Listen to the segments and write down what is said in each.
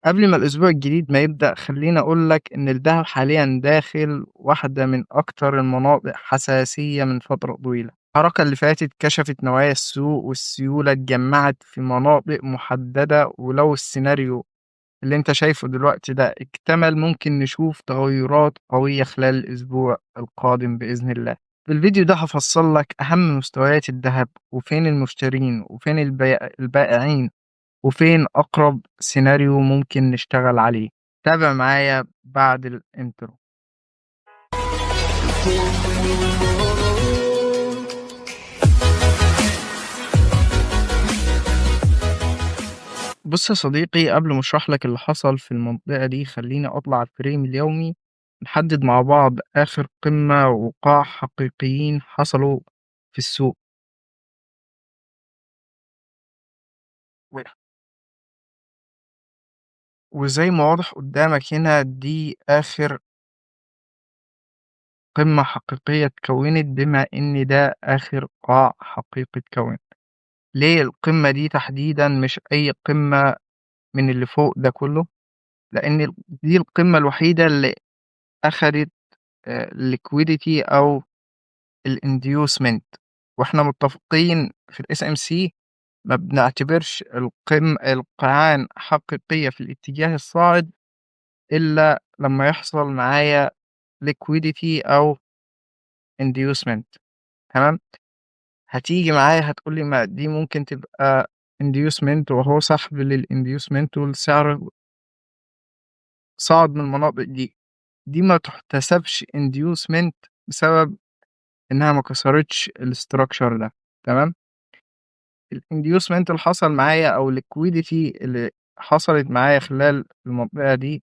قبل ما الأسبوع الجديد ما يبدأ، خلّيني أقول لك إن الدهب حاليًا داخل واحدة من أكتر المناطق حساسية من فترة طويلة. الحركة اللي فاتت كشفت نوايا السوق، والسيولة اتجمعت في مناطق محددة، ولو السيناريو اللي أنت شايفه دلوقتي ده اكتمل ممكن نشوف تغيرات قوية خلال الأسبوع القادم بإذن الله. في الفيديو ده هافصّل لك أهم مستويات الدهب، وفين المشترين، وفين البائعين، وفين أقرب سيناريو ممكن نشتغل عليه. تابع معايا بعد ال intro. بُص يا صديقي، قبل ما أشرح لك اللي حصل في المنطقة دي خلّيني أطلع ال frame اليومي نحدد مع بعض آخر قمة وقاع حقيقيين حصلوا في السوق. وزي ما واضح قدامك هنا دي آخر قمة حقيقية اتكونت، بما إن ده آخر قاع حقيقي اتكون. ليه القمة دي تحديدا مش أي قمة من اللي فوق ده كله؟ لأن دي القمة الوحيدة اللي أخدت liquidity أو ال inducement، وإحنا متفقين في ال SMC ما بنعتبرش القيعان حقيقية في الاتجاه الصاعد إلا لما يحصل معايا liquidity أو inducement. تمام؟ هتيجي معايا هتقول لي ما دي ممكن تبقى inducement، وهو سحب لل inducement والسعر صعد من المناطق دي. دي ما تحتسبش inducement بسبب إنها ما كسرتش ال structure ده. تمام؟ ال inducement اللي حصل معايا أو liquidity اللي حصلت معايا خلال المنطقة دي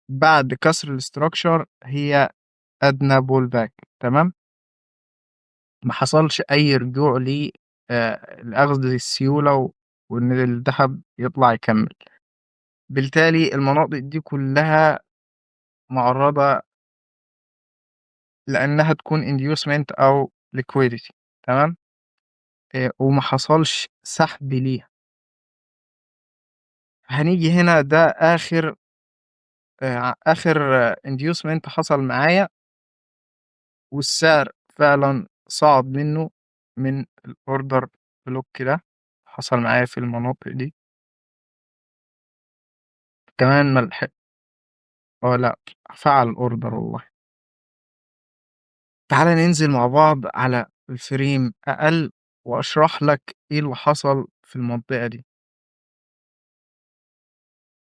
بعد كسر ال structure هي أدنى pullback. تمام؟ ما حصلش أي رجوع ل لأخذ السيولة وإن الذهب يطلع يكمل. بالتالي المناطق دي كلها معرضة لأنها تكون inducement أو liquidity. تمام؟ وما حصلش سحب ليها. هنيجي هنا ده آخر inducement حصل معايا، والسعر فعلا صعد منه من ال order block ده حصل معايا في المناطق دي. كمان ما لحق، لا فعل order والله. تعالى ننزل مع بعض على ال frame اقل واشرح لك ايه اللي حصل في المنطقة دي.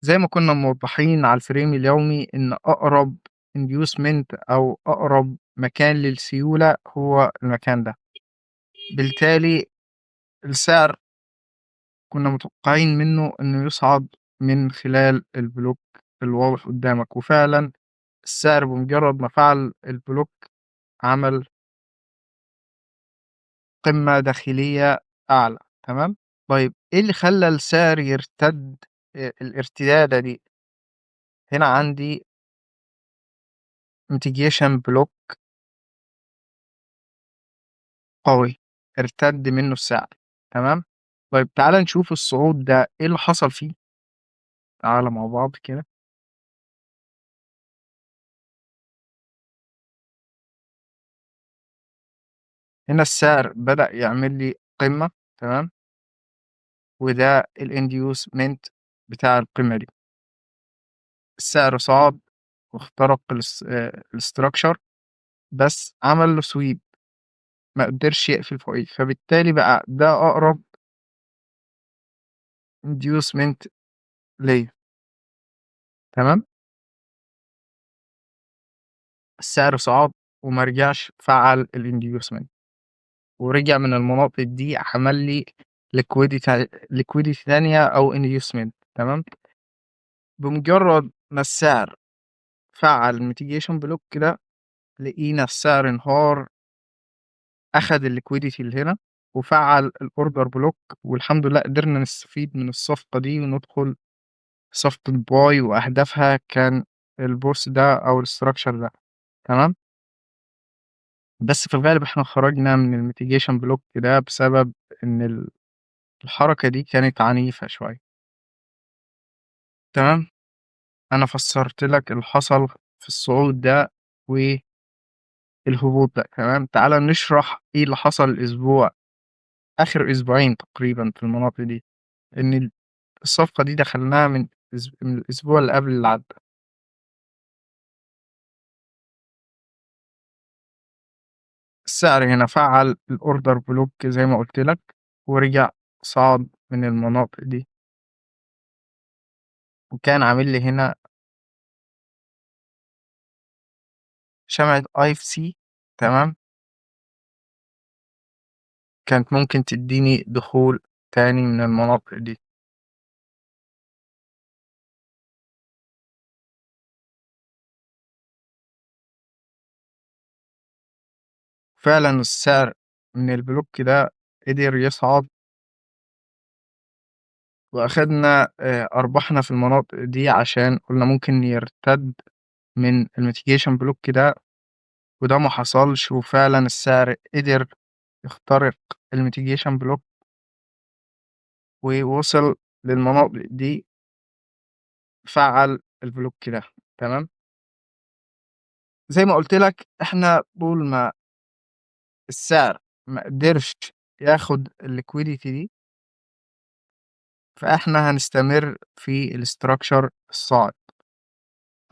زي ما كنا موضحين على ال frame اليومي ان اقرب inducement او اقرب مكان للسيولة هو المكان ده، بالتالي السعر كنا متوقعين منه انه يصعد من خلال ال block الواضح قدامك، وفعلا السعر بمجرد ما فعل ال block عمل قمة داخلية أعلى. تمام؟ طيب إيه اللي خلى السعر يرتد الارتدادة دي؟ هنا عندي mitigation block قوي ارتد منه السعر. تمام؟ طيب تعال نشوف الصعود ده إيه اللي حصل فيه. تعال مع بعض كده. هنا السعر بدأ يعمل لي قمة. تمام؟ وده ال inducement بتاع القمة دي. السعر صعد واخترق ال structure، بس عمل له sweep، ما قدرش يقفل فوقيه، فبالتالي بقى ده أقرب inducement ليا. تمام؟ السعر صعد وما رجعش فعل ال inducement، ورجع من المناطق دي عمل لي liquidity ثانية أو inducement. تمام؟ بمجرد ما السعر فعل mitigation block كده لقينا السعر انهار، أخد ال liquidity اللي هنا وفعل ال order block، والحمد لله قدرنا نستفيد من الصفقة دي وندخل صفقة buy، وأهدافها كان ال BOS ده أو ال structure ده. تمام؟ بس في الغالب احنا خرجنا من ال mitigation block ده بسبب إن الحركة دي كانت عنيفة شوية. تمام. أنا فسرت لك اللي حصل في الصعود ده والهبوط ده. تمام. تعال نشرح إيه اللي حصل الأسبوع، آخر أسبوعين تقريبا في المناطق دي، إن الصفقة دي دخلناها من الأسبوع اللي قبل اللي عدى. السعر هنا فعل ال order block زي ما قلت لك، ورجع صعد من المناطق دي، وكان عامل لي هنا شمعة IFC. تمام. كانت ممكن تديني دخول تاني من المناطق دي. فعلا السعر من ال block ده قدر يصعد، وأخدنا أرباحنا في المناطق دي عشان قلنا ممكن يرتد من ال mitigation block ده، وده ما حصلش، وفعلا السعر قدر يخترق ال mitigation block ووصل للمناطق دي، فعل ال block ده. تمام. زي ما قلت لك احنا طول ما السعر ما قدرش ياخد ال liquidity دي، فاحنا هنستمر في ال structure الصاعد،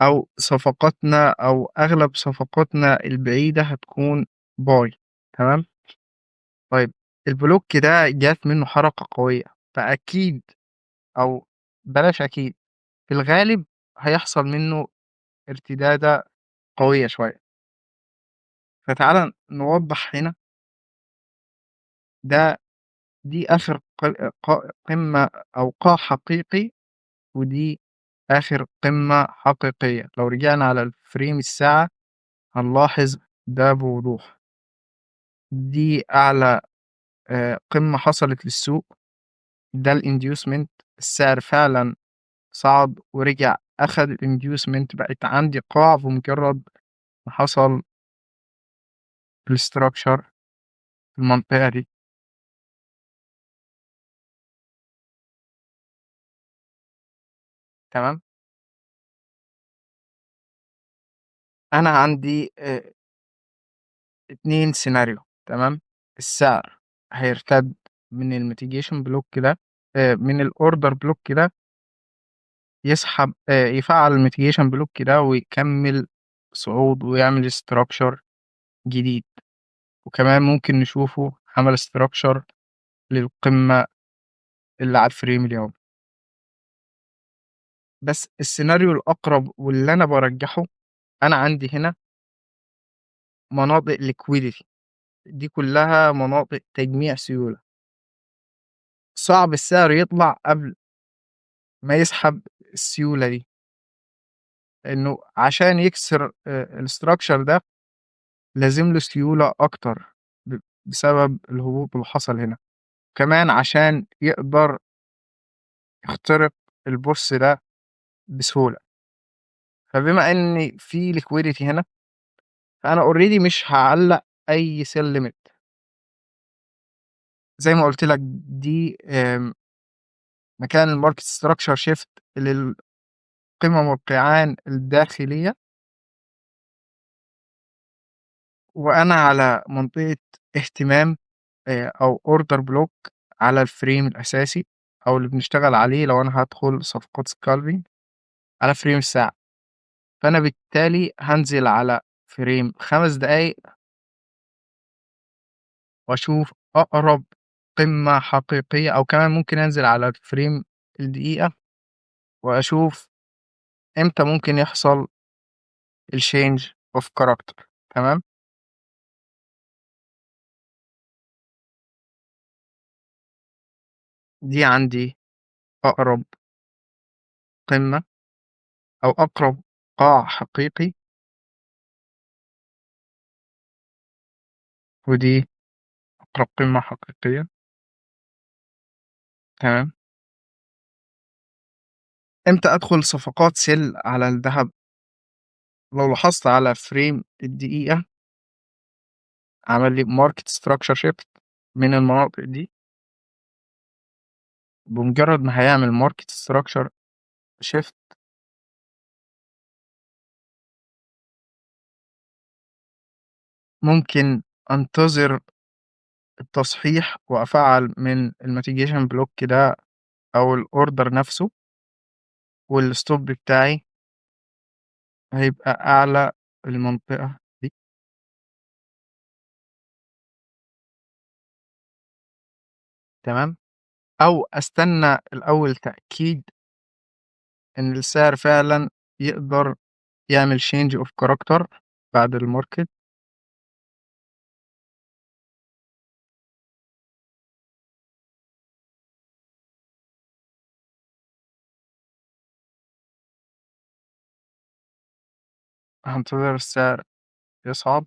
او صفقاتنا او اغلب صفقاتنا البعيدة هتكون buy. تمام. ال block ده جات منه حركة قوية، فأكيد أو بلاش أكيد، في الغالب هيحصل منه ارتدادة قوية شوية. فتعالى نوضح هنا، دي آخر قمة أو قاع حقيقي، ودي آخر قمة حقيقية. لو رجعنا على ال frame الساعة هنلاحظ ده بوضوح، دي أعلى قمة حصلت للسوق، ده ال inducement، السعر فعلا صعد ورجع أخد ال inducement، بقت عندي قاع بمجرد ما حصل ال structure في المنطقة دي. تمام. أنا عندي 2 سيناريو. تمام. السعر هيرتد من ال mitigation block ده، من ال order block ده، يفعل ال mitigation block ده ويكمل صعود ويعمل structure جديد، وكمان ممكن نشوفه عمل structure للقمة اللي على ال frame اليومي. بس السيناريو الأقرب واللي أنا برجحه، أنا عندي هنا مناطق liquidity، دي كلها مناطق تجميع سيولة، صعب السعر يطلع قبل ما يسحب السيولة دي، لأنه عشان يكسر ال structure ده لازم له سيولة أكتر بسبب الهبوط اللي حصل هنا، كمان عشان يقدر يخترق ال BOS ده بسهولة. فبما إن في liquidity هنا، فأنا already مش هعلق أي sell limit. زي ما قلت لك دي، مكان ال market structure shift للقمم والقيعان الداخلية، وأنا على منطقة اهتمام، أو order block على ال frame الأساسي أو اللي بنشتغل عليه لو أنا هدخل صفقات scalping على frame الساعة. فأنا بالتالي هنزل على frame 5 دقايق وأشوف أقرب قمة حقيقية، أو كمان ممكن أنزل على frame الدقيقة وأشوف إمتى ممكن يحصل ال change of character. تمام. دي عندي أقرب قمة أو أقرب قاع حقيقي، ودي أقرب قمة حقيقية. تمام. إمتى أدخل صفقات sell على الذهب؟ لو لاحظت على frame الدقيقة عمل لي market structure shift من المناطق دي، بمجرد ما هيعمل market structure shift. ممكن أنتظر التصحيح وأفعّل من الmitigation block ده أو الorder نفسه، والstop بتاعي هيبقى أعلى المنطقة دي. تمام، أو أستنى الأول تأكيد إن السعر فعلًا يقدر يعمل change of character بعد الmarket. هانتظر السعر يصعد،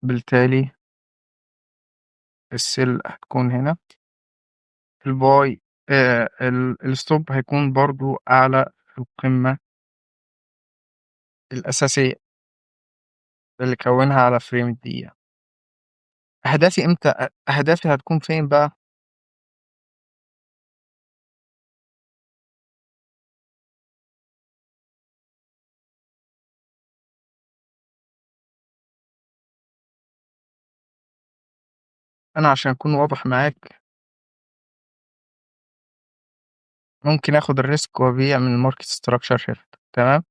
بالتالي الsell هتكون هنا، الbuy الstop هيكون برضه أعلى القمة الأساسية اللي كوّنها على frame الدقيقة. أهدافي إمتى أهدافي هتكون فين بقى؟ أنا عشان أكون واضح معاك ممكن آخد الrisk وأبيع من الmarket structure shift. تمام؟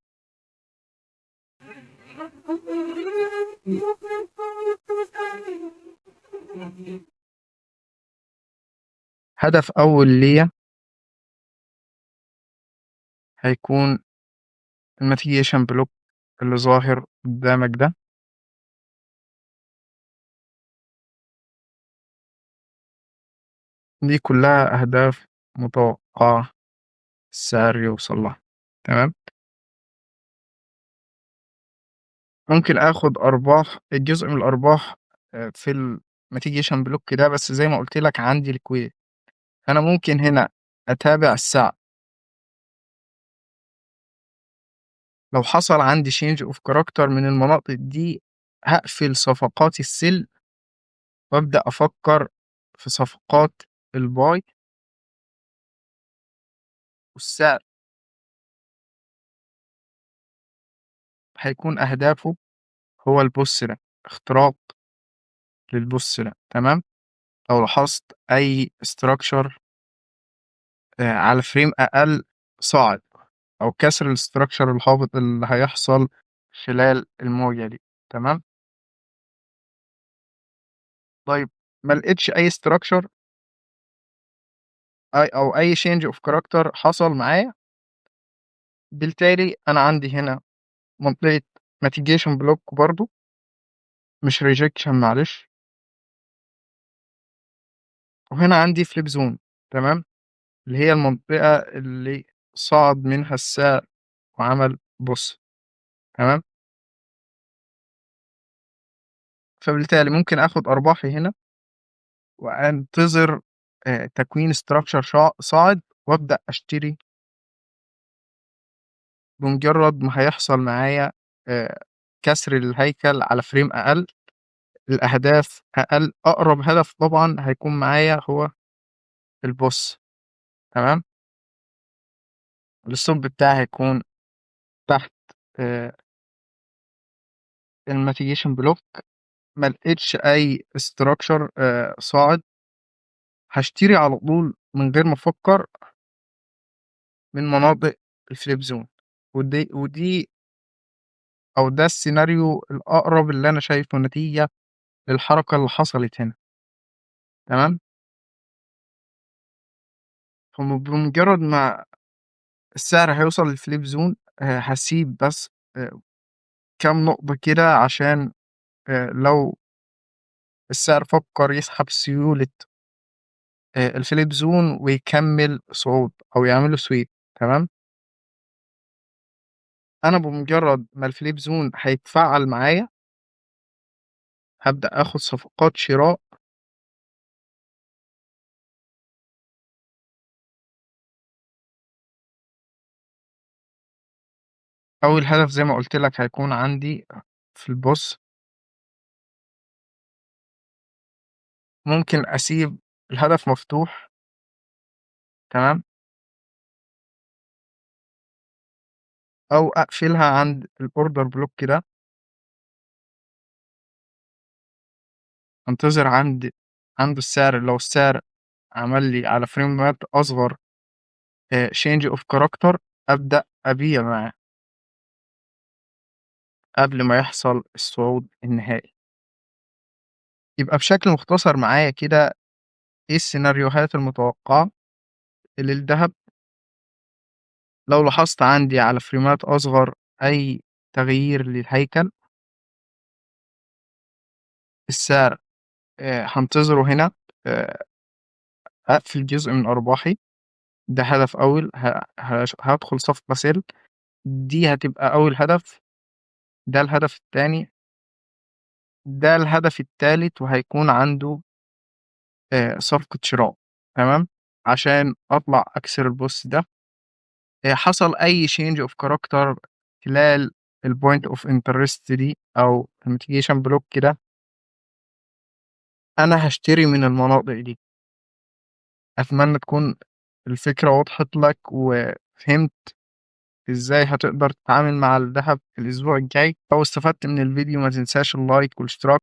هدف أول ليّا هيكون الmitigation block اللي ظاهر قدامك ده. دي كلها أهداف متوقعة السعر يوصل لها. تمام؟ ممكن آخد أرباح الجزء من الأرباح في الmitigation block ده، بس زي ما قُلت لك عندي liquidity، فأنا ممكن هنا أتابع السعر. لو حصل عندي change of character من المناطق دي هاقفل صفقات الsell وأبدأ أفكر في صفقات الbuy. والسعر هيكون أهدافه هو الBOS ده، اختراق للBOS ده. تمام؟ لو لاحظت أي structure على frame أقل صاعد أو كسر الstructure الهابط اللي هيحصل خلال الموجة دي. تمام؟ طيب ما لقيتش أي structure أي أو أي change of character حصل معايا، بالتالي أنا عندي هنا منطقة mitigation block برضه، مش rejection معلش. وهنا عندي flip zone. تمام؟ اللي هي المنطقة اللي صعد منها السعر وعمل BOS. تمام؟ فبالتالي ممكن آخد أرباحي هنا وأنتظر تكوين structure صاعد وأبدأ أشتري بمجرد ما هيحصل معايا كسر الهيكل على frame أقل، الأهداف أقل. أقرب هدف طبعًا هيكون معايا هو الBOS. تمام؟ الstop بتاعي هيكون تحت الmitigation block. ما لقيتش أي structure صاعد، هاشتري على طول من غير ما أفكر من مناطق الflip zone، ودي أو ده السيناريو الأقرب اللي أنا شايفه نتيجة للحركة اللي حصلت هنا. تمام؟ فبمجرد ما السعر هيوصل للflip zone هاسيب بس كام نقطة كده عشان لو السعر فكر يسحب سيولة الflip zone ويكمل صعود أو يعمل له sweep. تمام؟ أنا بمجرد ما الflip zone هيتفعل معايا هابدأ آخد صفقات شراء. أول هدف زي ما قُلت لك هيكون عندي في الBOS. ممكن أسيب الهدف مفتوح. تمام؟ أو أقفلها عند الorder block ده. أنتظر عند السعر، لو السعر عمل لي على فريمات أصغر change of character أبدأ أبيع معاه قبل ما يحصل الصعود النهائي. يبقى بشكل مختصر معايا كده إيه السيناريوهات المتوقعة للدهب. لو لاحظت عندي على فريمات أصغر أي تغيير للهيكل، السعر هنتظره هنا، أقفل جزء من أرباحي، ده هدف أول، هدخل صفقة sell، دي هتبقى أول هدف، ده الهدف التاني، ده الهدف التالت، وهيكون عنده صفقة شراء. تمام، عشان أطلع أكسر ال BOS ده. حصل أي change of character خلال ال point of interest دي أو ال mitigation block ده، أنا هشتري من المناطق دي. أتمنى تكون الفكرة وضحت لك وفهمت إزاي هتقدر تتعامل مع الذهب الأسبوع الجاي. لو استفدت من الفيديو ما تنساش ال like والاشتراك.